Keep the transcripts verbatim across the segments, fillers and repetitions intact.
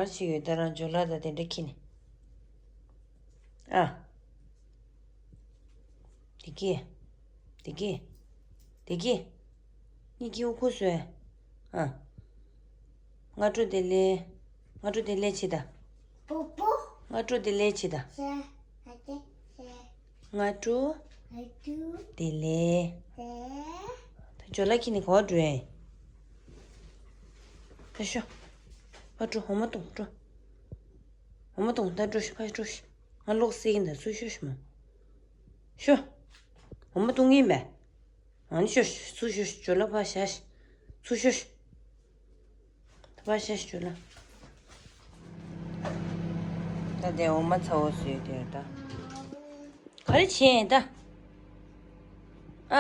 ག་རེ་བྱེད་ཡོད། ད་རང་ཇོ་ལགས་དང་དེ་འདྲ་ཁྱེར་ནས། ཨ། བདེ་སྐྱིད། བདེ་སྐྱིད། བདེ་སྐྱིད། གཉིས་ཀྱི་དབུ་ཁུག་བཟོས། ཨ། སྔ་དྲོ་བདེ་ལེགས། སྔ་དྲོ་བདེ་ལེགས་བྱེད་ད། པོ་པོ། སྔ་དྲོ་བདེ་ལེགས་བྱེད་ད། ཤ་ཨ་ཏི་ཤ། སྔ་དྲོ། སྔ་དྲོ། བདེ་ལེགས། བདེ་ལེགས། ད་ཇོ་ལགས་ཁྱེར་ནས་ག་པར་འགྲོ་ཡིན། ཕར་ཤོག་ཕར་འགྲོ། འོ་མ་བཏུང་། འགྲོ། འོ་མ་བཏུང་། ད་འགྲོ་ཤོག་ཕར་འགྲོ་ཤོག་ང་གློག་བསད་ཀྱིན་ད། ཚུར་ཤོག་ཤོག་མ། ཤོག་འོ་མ་བཏུང་གིན་པས། ཨ་ནི་ཤོག་ཤོག་ཚུར་ཤོག་ཤོག་ཇོ་ལགས་ཕར་བཞག་ཤོག་ཚུར་ཤོག་ཤོག་ད་ཕར་བཞག་ཤོག་ཇོ་ལགས། ད་དེ་འོ་མ་ཚ་བོ་བཟོས་དེ་ད། ག་རེ་བྱས་ད།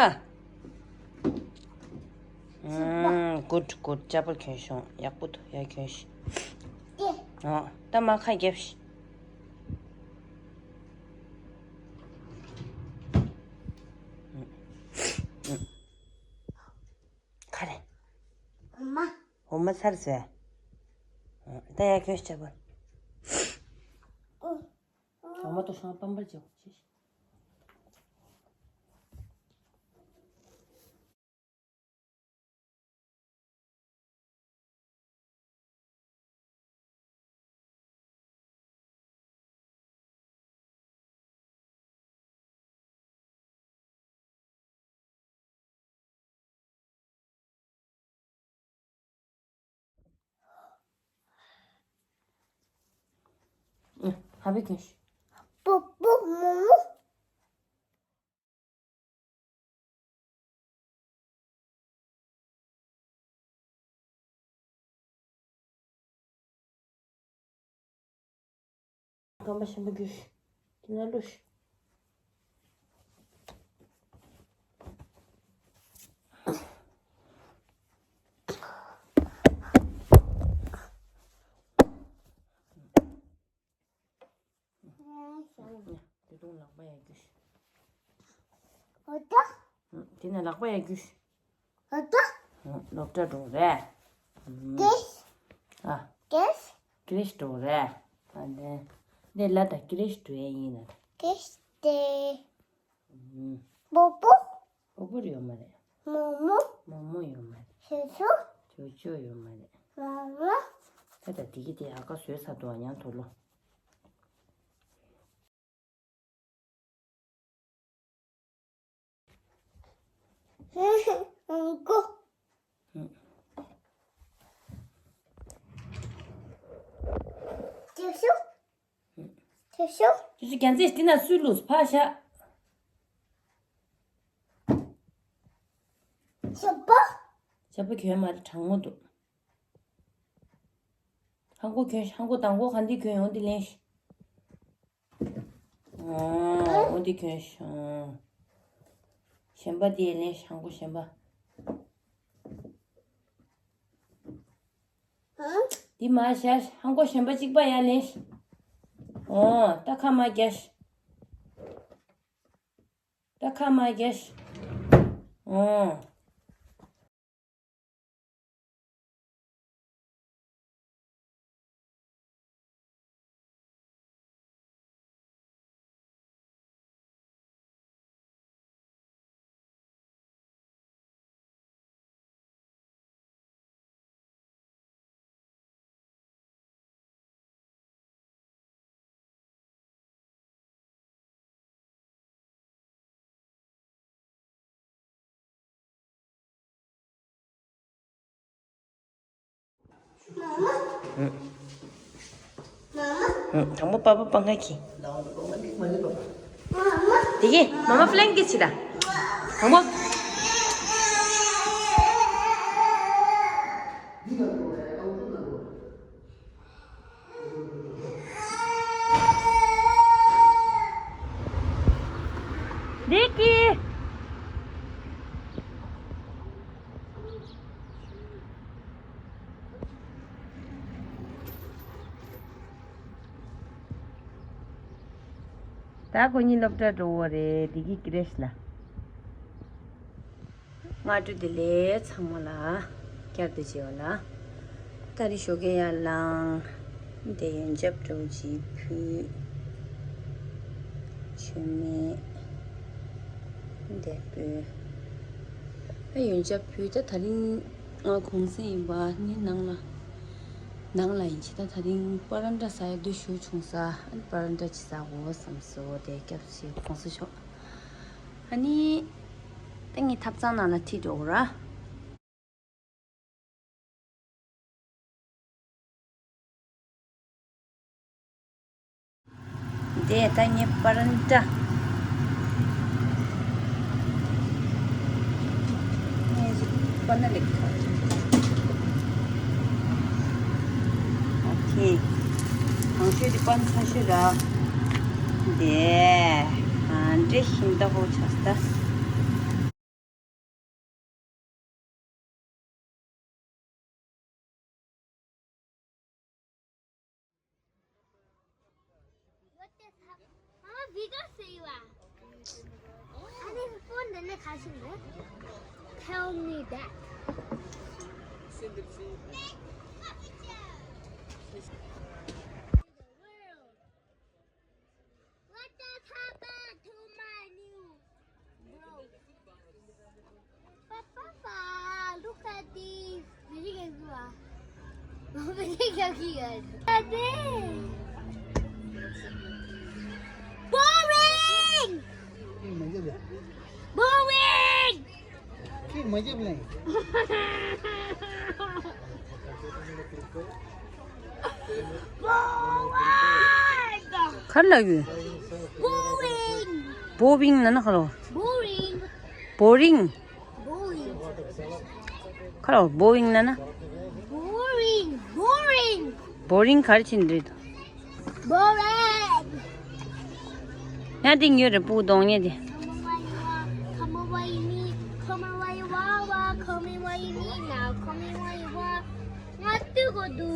ཨ། ཨུམ། གུཌ་གུཌ། ཅ་པལ་གྱོན་ཤོག་ཡག་པོ་འདུག་ཡར་གྱོན་ཤིག་ཨོ། ད་མར་ཁ་བརྒྱབ་ཤིག་ག་རེ། འོ་མ། འོ་མ་ཚར་ཟེར། ཨོ། ད་ཡར་གྱོན་ཤིག་ཅ་པལ། འོ་མ་ཏོ་ཤང་པམ་པར་བྱེད། ཧ་བི་གོས། པུ་པུ་མོ་མོ། རྐང་པ་ཞིམ་པོ་རྒྱུ། དེ་ན་ལུས། དེ་དུང་ལག་པ་ཡ་རྒྱུ། འོ་ད། དེ་ནས་ལག་པ་ཡ་རྒྱུ། འོ་ད། སློབ་གྲྭ་འགྲོ་རེད། ཀེས། ཨ། ཀེས། ཀྲེས་འགྲོ་རེད། ཨ་ནི། འདི་ལ་ད་ཀྲེས་འགྲོ་ཡ་ཡིན་ན། ཀེས་ཏེ། པོ་པོ། པོ་པོ་ཡོད་མ་རེད། མོ་མོ། མོ་མོ་ཡོད་མ་རེད། ཅོ་ཅོ། ཅོ་ཅོ་ཡོད་མ་རེད། མོ་མོ། ད་ད་དེ་གི་དེ་ཨ་ཀ་བཟོས་ཚར་འདུག་ཨ་ཉང་དུ་ལོ། ཀོ། ཅོ་ཅོ། ཅོ་ཅོ། ཅོ་ཅོ་རྒྱལ་མཚན་འདི་ན་སུས་བླུགས། ཕར་བཞག་ཞབས་པ། ཞབས་པ་གྱོན་མ་རེད། གྲང་མོ་འདུག་ཧང་གོ་གྱོན། ཧང་གོ་དང་གོ་ག་འདི་གྱོན། འོ་འདི་ལེན་ཤིག་ཨོ། འོ་འདི་གྱོན་ཤིག་ཨོ། གཞན་པ་འདི་ལེན་ཤིག་ཧང་གོ་གཞན་པ། འདི་མར་བཞག་ཧང་གོ་གཞན་པ་གཅིག་པ་ཡར་ལེན་ཤིག་ཨོ། ད་ཁ་མར་རྒྱག་ཤིག་ད་ཁ་མར་རྒྱག་ཤིག་ཨོ། དང་པོ་པ་ཕ་པང་ཁ་གྱིས། དེ་གི་མ་མ་ཕ་ལན་གྱིས་བྱེད་ད། དང་པོ། འདི་གི། ད་ཁོ་གཉིས་སློབ་གྲྭ་འགྲོ་བ་རེད། འདི་གི་ཀི་རེཤ་ལ། སྔ་དྲོ་བདེ་ལེགས་ཚང་མ་ལ། བསྐྱར་དུ་མཇལ་བ་ལ། ཏ་རིག་ཞོགས་ཀས་ཡར་ལངས། འདི་ཡོན་ཆབ་འདྲ་བོ་ཅིག་ཕུལ། མཆོད་མེ་འདི་ཕུལ། ཨ་ཡོན་ཆབ་ཕུལ། ད་དེ་རིང་ང་གུང་སེང་ཡིན་པ་ནི་ནང་ལ། ནང་ལ་ཡིན་ཕྱིན། ད་དེ་རིང་པ་རན་ཏྲ་ཟ་ཡ་འདོད་ཞུ་བྱུང་ས། ཨ་ནི་པ་རན་ཏྲ་ཅིག་ཟ་དགོས་བསམ་སོང་། དེ་སྐྱབས་སུ་གུང་སེང་ཤོག་ཨ་ནི་ད་ངས་ཐབ་ཚང་ནང་ལ་ཁྲིད་འགྲོ་གི་ར། དེ་ད་ངས་པ་རན་ཏྲ། ངས་པ་ན་ལེགས། ཨོ་ཁེ། གང་ཤོས་དེ་པ་ན་ཚ་ཤོས་ར། དེ་ཨ་འདྲེ་ཤིང་རྟ་ཧོ་ཆགས་ད། What is hap- Mama, we got save. I didn't phone the next house. Tell me that. What just happened to my new bro? Papa, look at this. Very good. Very good. Boring! Boring! ག་རེ་ལབ་ཡོད། Boring. Boring ལབ་ན་ག་རེ་ལབ། Boring. Boring. ག་རེ་ལབ། Boring ལབ་ན། Boring. Boring. Boring ག་རེ་བྱེད་འདི་རེད། Boring. ཡང་འདི་ཉོས་རེད། སྤུ་གུ་གདོང་ཉེ་དེ། Come away, me, come away, wa, wa, come away, me, now, come away, wa. What do go do?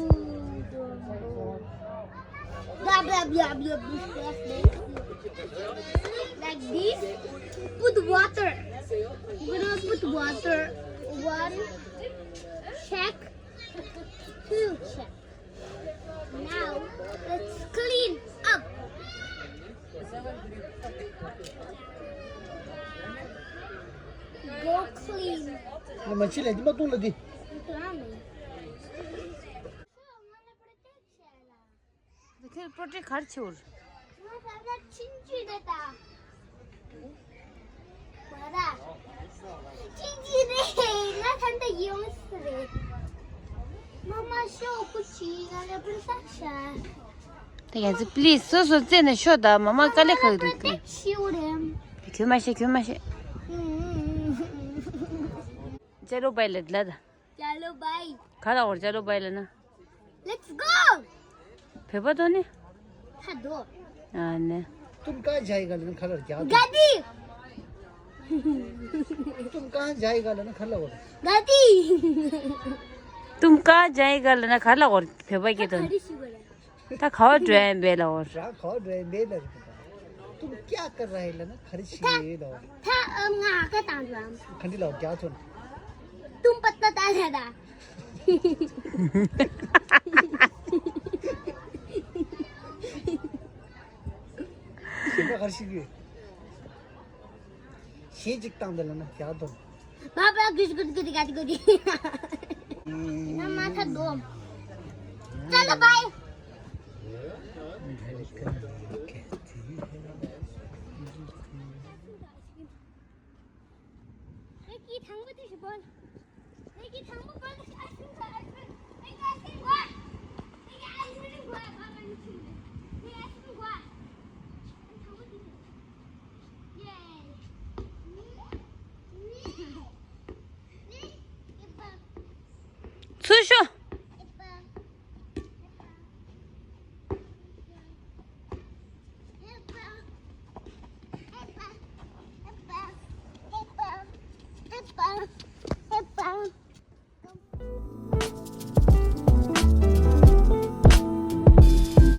Blah, blah, blah, blah, blah, blah. Like this. Put water. We're gonna put water. One check. Two check. Now, let's clean up. Go clean. ཁྱོད་པོ་ཊི་ག་རེ་བྱེད་འོར། ད་ཡ་ཙི་པི་ལི་སི་སོ་སོ་རྩེ་ནས་ཤོག་ད་མ་མ་དཀའ་ལས་ཁག་འདུག་ཁྱོད་མ་ཤེས། ཁྱོད་མ་ཤེས། ཅ་ལོ་བའི་ལ་ལ་ད། ཅ་ལོ་བའི། ག་ལ་འོར་ཅ་ལོ་བའི་ལ་ན། Let's go. བོད་པ་དོ་ནི། ཁ་དོ། ཨ་ནི། तुम कहाँ जाएगा लेना खलर क्या? गाड़ी। तुम कहाँ जाएगा लेना खलर। गाड़ी। तुम कहाँ जाएगा लेना खलर और फेबा के तो। ད་ག་བ་འགྲོ་ཡིན་པས་ལ་འོར། རང་ག་བ་འགྲོ་ཡིན་པས་ལ། तुम क्या कर रहे लेना खरीद सी लो। ད་ང་ག་དང་འགྲོ། ཁ་འདི་ལ་རྒྱ་ཐོན། तुम पत्ता डाल है दा। ཞེ་དྲག་གར་ཞིག་ཡོད། གཞས་གཅིག་བཏང་འདི་ལ་ན་རྒྱ་དོ། बाबा गुज गुज गुज गाज गुज। ना माथा दो। चलो बाय। देखिए थंगो तो बोल। देखिए थंगो।